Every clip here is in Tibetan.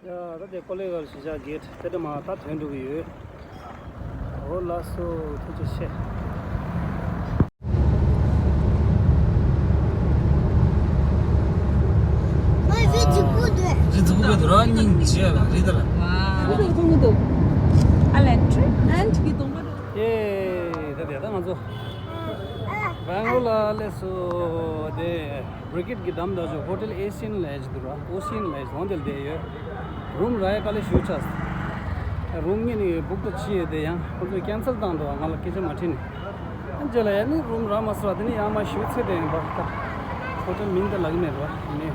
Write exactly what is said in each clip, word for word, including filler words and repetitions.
ཡ། ད་དེ་ཀོ་ལི་གྷལ་གཞིས་ཆགས་གེ་ཊི་དེ་འདྲ་མ་ད་ཐོན་འགྲོ་གི་ཡོད། འོ་ལགས་སོ། ཐུགས་རྗེ་ཆེ། རི་ཛུ་གུ་དུ་ར་སྙིང་རྗེ་ལ་རི་ད་ལ། ཨ་ལན་ཊི་ཨན་གི་གདོང་པ། ཡེ། ད་དེ་ད་ང་ཚོ་བེང་ལོར་ལ་སླེབས་སོ། དེ་བྷི་རི་གེ་ཊི་གི་འགྲམ་དུ་ཅིག་ཧོ་ཊེལ་ཨེ་སི་ཨེན་ལབ་ཅིག་འདུག་ར། ཨོ་སི་ཨེན་ལབ་ཅིག་འོ་དེ་ལ་བསྡད་ཡོད། རུམ་རག་ཡ་དཀའ་ལས་ཞེ་པོ་ཆགས་སོང་། རུམ་གཉིས་ནས་བུག་ཏུ་ཕྱིན་ཡོད་དེ་ཡང་ཁོ་ཚོས་ཀེན་སལ་བཏང་འདུག་ང་ལ་སྐད་ཆ་མ་དྲིས་ནས། ཨ་རྗེས་ལ་ཡ་ནི་རུམ་རག་མ་སོང་བ། དེ་ནས་ཡང་མ་ཞུ་ཚེ་དེ་ཡིན་པ་ད། ཧོ་ཊེལ་མིང་དེ་ལབ་ཀྱི་མེད་པ་ཡིན་ནས།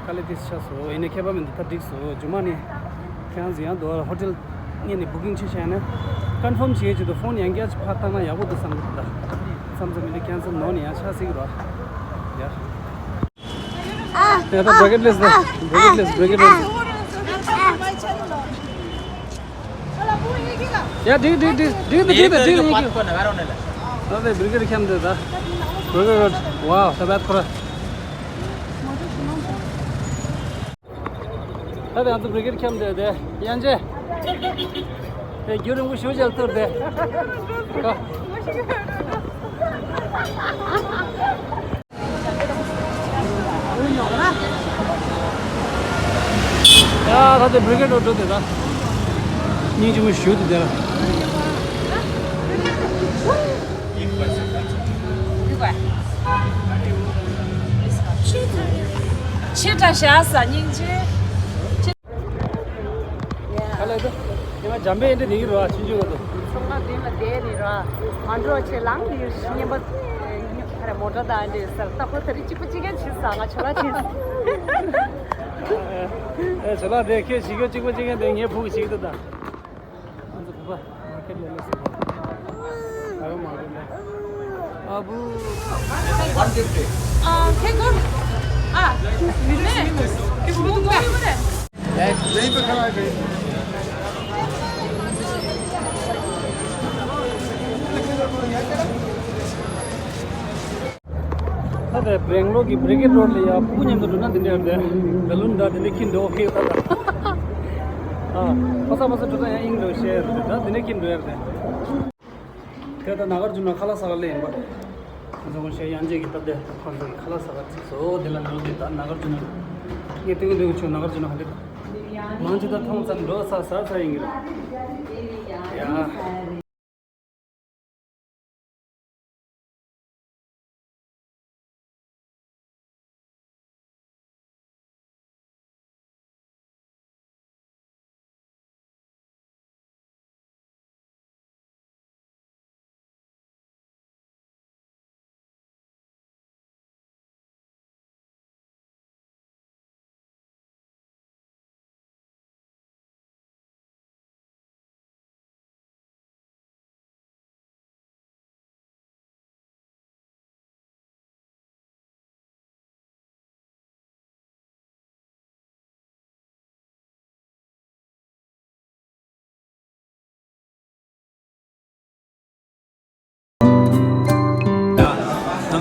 དཀའ་ལས་དེ་ཆགས་སོང་། ཡིན་ནའི་ཁྱད་པར་མི་འདུག་ད་འགྲིག་སོང་། རྗེས་མ་ནས་ཁྱེད་རང་ཚོ་ཡང་དོ་ཧོ་ཊེལ་ངས་ནས་བུ་ཀིང་བྱས་བྱས་ནས་ཀོན་ཕོམ་བྱེད་ཀྱི་འདུག་ཕོན་ཡང་བསྐྱར་ཅིག་ཕར་བཏང་ན་ཡག་པོ་འདུག་བསམ་གྱི་འདུག་ད་མཚམས་མཚམས་མི་འདུག་ཀེན་སལ་ནོར་ནས་ཡང་ཆགས་སྲིད་ཀྱི་རེད། ཡ། ཡ་ད་བྷི་རི་གེ་ཊི་སླེབས་སོང་། བྷི་རི་གེ་ཊི་སླེབས། བྷི་རི་གེ་ཊི་སླེབས། ཡ་འགྲིག་འགྲིག་འགྲིག་འགྲིག་འདུག་འགྲིག་འདུག་འགྲིག་འདུག་འགྲིག་འདུག་ད་དེ་བྷི་རི་གེ་ཊི་འཁྱམས་འདུག་ད། བྷི་རི་གེ་ཊི་ཝའོ་ད་བད་ཁོ་ར། ད་དེ་ང་ཚོ་བྷི་རི་གེ་ཊི་འཁྱམས་འདུག་དེ་ཡན་ཆད། དེ་རྒྱུན་རིང་པོ་ཞེ་པོ་ཅིག་ལ་ཐུག་དེ། ཁ། ཡ་ད་དེ་བྷི་རི་གེ་ཊི་འགྲོ་འགྲོ་དེ་ད། སྙིང་རྗེ་མོ་ཞེ་པོ་འདུག་དེ་ལ། ཆེ་དྲགས་ཤག་ས་སྙིང་རྗེ། ཨ་ལས་དོ། ཉི་མ་འཇམ་པའི་འདི་ནི་རོ་ཆུང་ཆུང་གི་འདུག་ཚོང་ཁང་མདུན་ལ་བསྡད་ནི་རོ། མ་འགྲོ་ཆེ་ལང་ནི་ཤི་ཉན་པ། ཁ་ར་མོ་ཊ་དང་འདི་སར་ལྟ་ཁོ་ད་རི་གཅིག་པ་གཅིག་ཀྱང་ཕྱིན་ས་ང་ཆོ་ལ་ཕྱིན། ཨེ་ཆོ་ལ་དེ་ཁྱེད་ཞིག་གཅིག་པ་གཅིག་ཀྱང་དེ་ངའི་ཕུག་ཞིག་ཏུ་ད། ང་ཚོ་བུ་པ་མར་ཀེ་ཊི་ལ་སླེབས་སོང་། ཨ་བུ། One fifty. ཨ་ཁེ་གོ། ཨ་མི་མེ། ཁེ་གོ་གོ་ཡོད་རེད། ཡེ་ཡེ་པ་ཁ་ལ་ཁེ། ད་ལྟ་སྦེང་ལོར་གྱི་བྷི་རི་གེ་ཊི་རོ་ཌི་ལ་ཡ་སྤུ་གུ་མཉམ་དུ་འགྲོ་ན་འདི་འདྲ་ཡོད་རེད། བེ་ལུན་འདྲ་འདི་འདྲ་འཁྱེར་འགྲོ་ཧེ་ད་ད། ཨ་ཕ་ས་ཕ་ས་འགྲོ་ད་ཡང་ཨིང་འགྲོ་ཤེས་རེད། ད་འདི་འདྲ་འཁྱེར་འགྲོ་ཡ་རེད། དེ་ད་ན་གར་ཇུ་ན་ཁ་ལག་ཟ་ག་སླེབས་ཡིན་པ། ང་ཚོ་ངོ་ཤེས་ཡང་རྗེས་ཀྱི་སྟབས་བདེ་ཁོང་ཚོ་གི་ཁ་ལག་ཟ་ག་ཚིག་སོ་དེ་ལ་འགྲོ་དེ་ད་ན་གར་ཇུ་ན། ངས་སྟོན་གི་འདུག་ཆུ་ན་གར་ཇུ་ན་ག་འདྲ། མང་ཆེ་ད་མཐོང་ཙམ་འགྲོ་ས་ཟ་ས་ཡིན་གི་རེད། ཡ།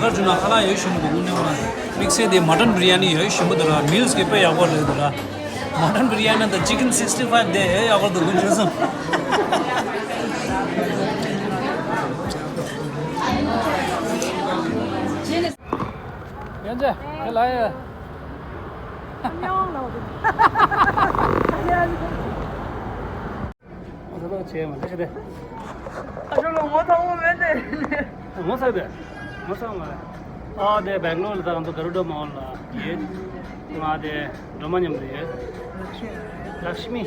ན་གར་ཇུ་ན་ཁ་ལག་ཡོད་ཞུ་མི་འདུག་དངོས་གནས་ཁོ་རང་དམིགས་བསལ་དེ་མ་ཊན་བྷི་རི་ཡ་ནི་ཡོད་ཞུ་མི་འདུག་ར། མིལ་སི་དེ་དཔེ་ཡག་པོ་རེད་འདུག་ར། མ་ཊན་བྷི་རི་ཡ་ནི་དང་ཅི་ཀན་སིག་སི་ཊི་ཕའིབ་དེ་ཡག་པོ་འདུག་དངོས་གནས་སོང་། ཡང་ཅི་ཁྱེད་ལ་ཡ། ཉོང་ལོ། ང་ཚོ་ལོག་བྱས་མ་འདྲ་ཞིག་རེད། ཨ་ཅོ་ལོ་ངོ་ཐང་མོ་མེད་དེ། ངོ་ཚ་དེ། ངོ་ཚ་མ་རེད། ཨ་དེ་སྦེང་ལོར་ལ་ད་ང་ཚོ་ག་རུ་ཌོ་མོལ་ལ་ཡོད། ང་དེ་སྒྲོལ་མ་མཉམ་དུ་ཡོད། ལག་ཤི་མི།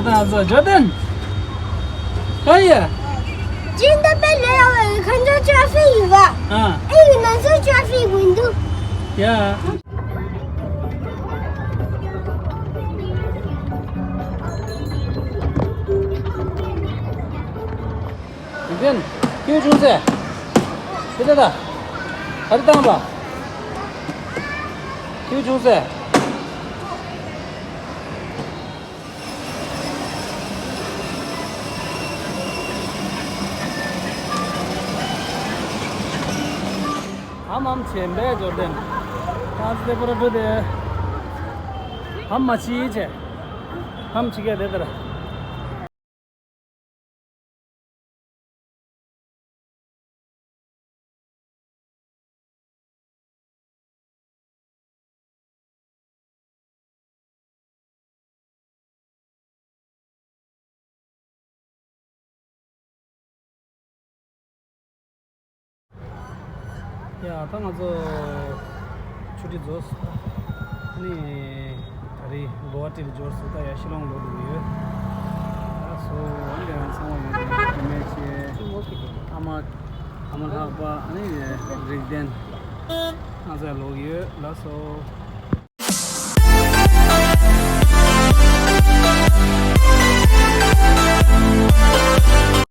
ད་ཚོ་ཇོར་ཌན། ཧ་ཡ། ཇིན་ད་པེ་ལེ་ཡ་ཁན་ཇོ་ཊ་ཕིག་ཡོད་པ། ཨ། ཨེ་ཡི་ན་ཚོ་ཊ་ཕིག་ཝིན་འདུག་ཡ། ཡིན། ཁྱོད་ཆུང་སེ། དེ་ལྟ་ད། ག་རེ་བཏང་པ། ཁྱོད་ཆུང་སེ། ཨམ་ཨམ་ཆེན་པས་ཇོར་ཌན། ཨ་ཙི་པོ་ར་འགྲོ་དེ། ཨམ་མ་ཆི་ཆེ། ཨམ་ཆི་གེ་དེ་ལྟར། ཡ། ད་ང་ཚོ་ཆུ་ཊི་རྫོགས་སོང་། ཨ་ནི་ད་རེས་གོ་ཝ་ཊི་ལ་འབྱོར་སོང་། ད་ཡ་ཤི་ལོང་ལོག་འགྲོ་གི་ཡོད། ལགས་སོ། འོན་ཏེ་ཡང་ཚང་མ་ཡོང་དུས་ཨ་མའི་ཆེ། ཨ་མ། ཨ་མ་ལྷག་པ། ཨ་ནི་རིག་ལྡན། ང་ཚོ་ཡང་ལོག་གི་ཡོད། ལགས་སོ།